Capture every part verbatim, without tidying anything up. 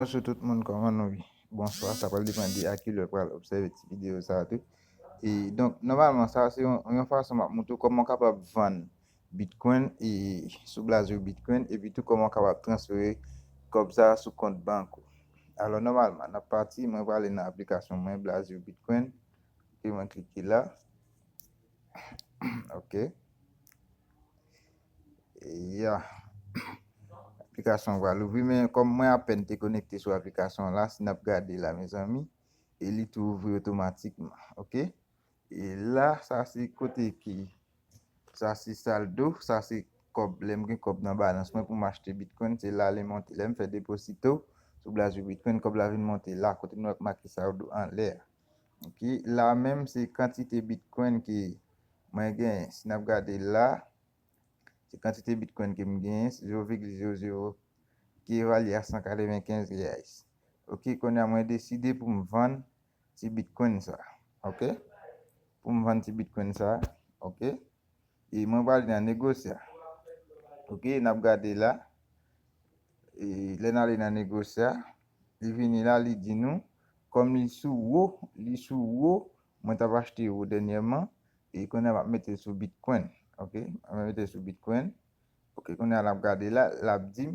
Bonjou tout moun, kòman nou ye? Bonswa, sa pral depann de a kilè w pral obsève ti videyo sa a tou. E donk, nòmalman, sa se yon, yon fason m ap montre w kòman w kapab vann Bitcoin e sou Blazur Bitcoin, epi tou kòman w kapab transfere kòb sa a sou kont bank ou. Alò, nòmalman, n ap pati, mwen prale nan aplikasyon mwen, Blazur Bitcoin. Ok, mwen klike la. Ok. Ya. Aplikasyon an va louvri, men kòm mwen apèn te konekte sou aplikasyon an la, si n ap gade la, mezanmi, e li tou ouvri otomatikman. Ok? E la, sa se kote ki, sa se saldo, sa se kòb, lè m gen kòb nan balans mwen pou m achte Bitcoin, se la li monte. Lè m fè deposito sou Blazur Bitcoin, kòb la vin monte la, kote nou wè k make saldo anlè a. Ok, la menm se kantite Bitcoin ke mwen genyen. Si n ap gade la, se kantite Bitcoin ke m genyen, se zewo vigil zewo zewo, ki evalye a san katrevenkenz reais. Ok, kounye a mwen deside pou m vann ti Bitcoin sa. Ok? Pou m vann ti Bitcoin sa. Ok? E mwen prale nan negosya. Ok, n ap gade la. E lè n ale nan negosya, li vini la, li di nou, kòm li sou wo, li sou wo, mwen t ap achte wo dènyèman, e kounye a m ap mete l sou Bitcoin. Ok, m ap mete l sou Bitcoin. Ok, kounye a l ap gade la, l ap di m,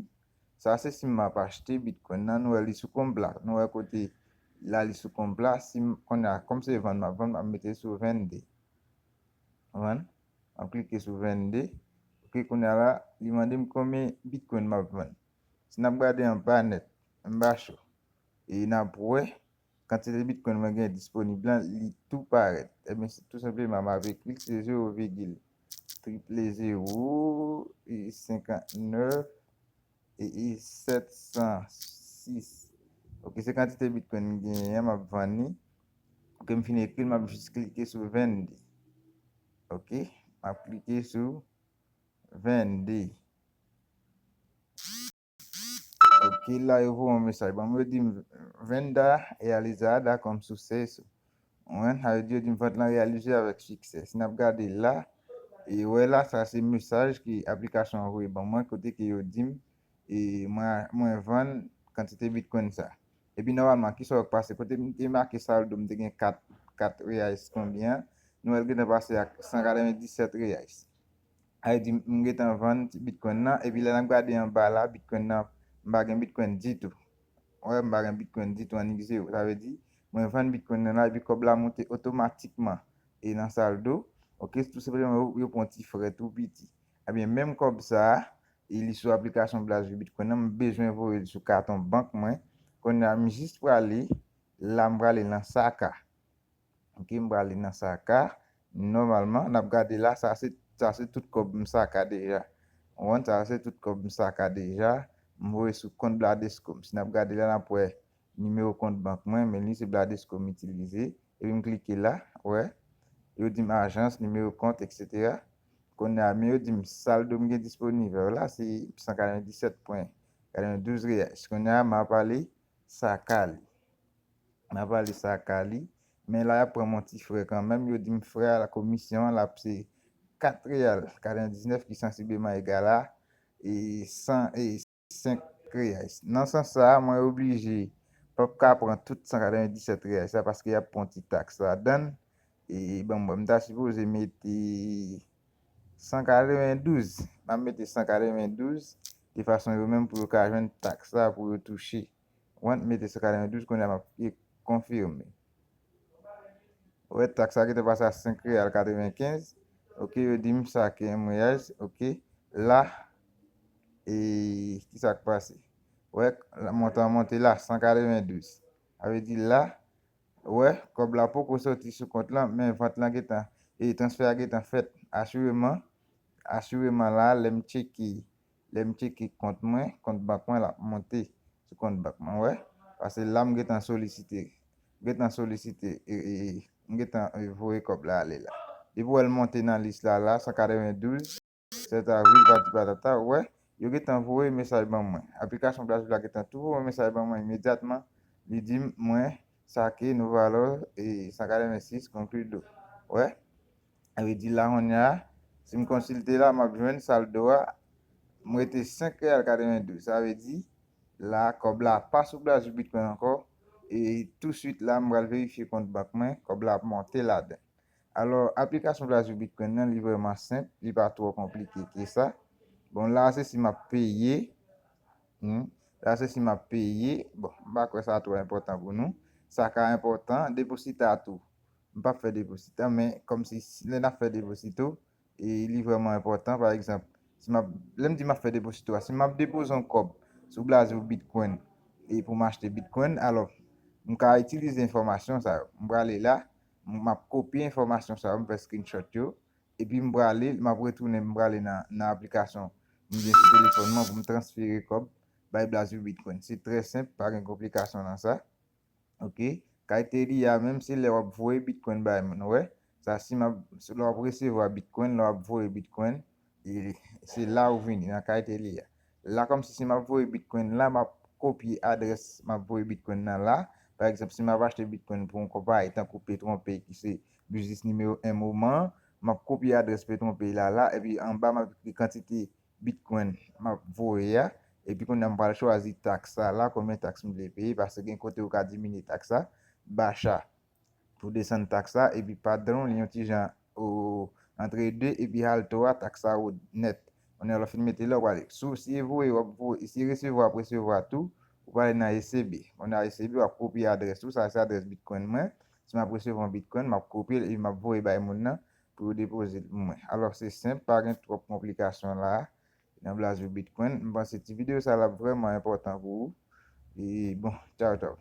sa se si m ap achte Bitcoin nan, nou wè li sou kòb la, nou wè kote la li sou kòb la, si m, kounye a, kòm se vann m ap vann, m ap mete l sou vennde. Konprann? M ap klike sou vennde. Ok, kounye a la, li mande m konbyen Bitcoin m ap vann. Si n ap gade anba nèt, anba cho, e n ap wè kantite Bitcoin mwen gen disponib lan, li tou parèt. Ebyen, se tou senpleman, m ap ekri l, se zewo vigil triple zewo e senkantnèf e, e sèt san sis. Ok, se kantite Bitcoin m genyen an, m ap vann li. Ok, m fin ekri l, m ap jis klike sou vennde. Ok, m ap klike sou vennde. Ok, la yo voye yon mesaj ban mwen, yo di m venda realizada com sucesso. Ou konprann? Sa vle di yo di m vant lan reyalize avèk siksè. Si n ap gade la, e wè la, sa se mesaj ke aplikasyon an voye ban mwen, kote ke yo di m, e mwen, mwen vann kantite Bitcoin sa. Epi nòmalman, kisa w pase? Kote m te make saldo, m te gen kat, kat reais konbyen an, nou wè l gentan pase ak san katrevenndisèt reais. Sa vle di m gentan vann ti Bitcoin nan, epi lè n ap gade anba la, Bitcoin nan, m pa gen Bitcoin ditou. Wè, m pa gen Bitcoin ditou, annik zewo. Sa vle di, mwen vann Bitcoin nan la, epi kòb la monte otomatikman e nan saldo. Ok, tou senpleman, yo, yo pran ti frè tou piti. Ebyen, menm kòb sa a, e li sou aplikasyon Blazur Bitcoin nan, m bezwen voye l sou katon bank mwen. Kounye a, m jis prale, la m prale nan saka. Ok, m prale nan saka. Nòmalman, n ap gade la, sa se, sa se tout kòb m saka deja. Ou konprann, sa se tout kòb m saka deja. M voye sou kont Bradesco m. Si n ap gade la, n ap wè nimewo kont bank mwen, men li se Bradesco m itilize. Epi m klike la, wè. Yo di m ajans, nimewo kont, etsetera. Kounye a, men yo di m saldo m gen disponib la, se san katrevenndisèt pwen katrevendouz reais. Kounye a, m ap ale saka li. M ap ale saka li. Men la, y ap pran m yon ti frè kanmenm. Yo di m frè a, la komisyon an, l ap se kat real katrevendiznèf ki sansibleman egal a, e, san, e, senk reais. Nan sans sa a, mwen oblije p ap ka pran tout san katrevenndisèt reais sa, paske y ap pran ti taks ladan l. E, bon, mwen, m ta sipoze mete san katrevendouz. M ap mete san katrevendouz, de fason yo menm pou yo ka jwenn taks la pou yo touche. Ou konprann, mete san katrevendouz, kounye a m ap konfime. Ou wè, taks la gentan pase a senk real katrevenkenz. Ok, yo di m sa ke m reais. Ok, la, e kisa k pase? Ou wè, la, montan an monte la, san katrevendouz. Sa vle di la, ou wè, kòb la poko soti sou kont lan, men vant lan gentan, e transfè a gentan fèt. Asireman, asireman la, lè m tcheke, lè m tcheke kont mwen, kont bank mwen, l ap monte sou kont bank mwen, wè. Paske la, m gentan solisite, m gentan solisite, e, e, e, m gentan, e, voye kòb la ale la. Depi w wè l monte nan lis la, la, san katrevendouz, sèt avril, pati patata, wè, yo gentan voye mesaj ban mwen. Aplikasyon Blazur la gentan tou voye mesaj ban mwen imedyatman. Li di m, mwen, sake, nou valò, e, san katrevensis, konklido. Wè, sa vle di la, kounye a, si m konsilte la, m ap jwenn saldo a, m rete senk real katrevendouz. Sa vle di, La, kòb la pa sou Blazou Bitcoin ankò. E touswit la, m pral verifye kont bank mwen, kòb la ap monte ladan. Alò, aplikasyon Blazou Bitcoin nan, li vrèman senp, li pa twò konplike ke sa. Bon, la, se si m ap peye. Hmm. La, se si m ap peye. Bon, m pa kwè sa twò enpòtan pou nou. Sa ka enpòtan, deposita tou. M p ap fè deposita, men kòmsi lè n ap fè deposito, e li vrèman enpòtan. Pa egzanp, si m ap, lè m di m ap fè deposito a, si m ap depoze yon kòb sou Blazou Bitcoin e pou m achte Bitcoin, alò, m ka itilize enfòmasyon sa yo. M prale la, m ap kopye enfòmasyon sa yo, m fè screenshot yo, epi m prale, m ap retounen, m prale nan, nan aplikasyon m gen sou telefòn mwen pou m transfere kòb bay Blazou Bitcoin. Se trè senp, pa gen konplikasyon nan sa. Ok? Kaytelia, menm se lè w ap voye Bitcoin bay moun, ou wè? Sa, si m ap, lè w ap resevwa Bitcoin, lè w ap voye Bitcoin, e se la ou vini, nan Kaytelia. La, kòmsi si m ap voye Bitcoin la, m ap kopye adrès m ap voye Bitcoin nan la. Pa egzanp, si m ap achte Bitcoin pou yon konpayi tankou Petronpay ki se biznis nimewo en moman an, m ap kopye adrès Petronpay la la, epi anba m ap ekri kantite Bitcoin m ap voye a. Epi kounye a m pral chwazi taks sa la, konbyen taks m vle peye, paske gen kote ou ka diminye taks sa, bacha pou desann taks sa, epi padron li yon ti jan o antre de, epi alto a taks sa ou nèt. Kounye a lè w fin mete la, ou prale. Si w, si e voye, w ap voye, si e resevwa, w ap resevwa tou, ou prale nan E C B. Kounye a E C B, w ap kopye adrès ou, sa se adrès Bitcoin mwen. Si m ap resevwa yon Bitcoin, m ap kopye l epi m ap voye bay moun nan pou yo depoze l pou mwen. Alò, se senp, pa gen twòp konplikasyon la nan Blazou Bitcoin. M panse ti videyo sa la vrèman enpòtan pou ou. E bon, tchaw, tchaw.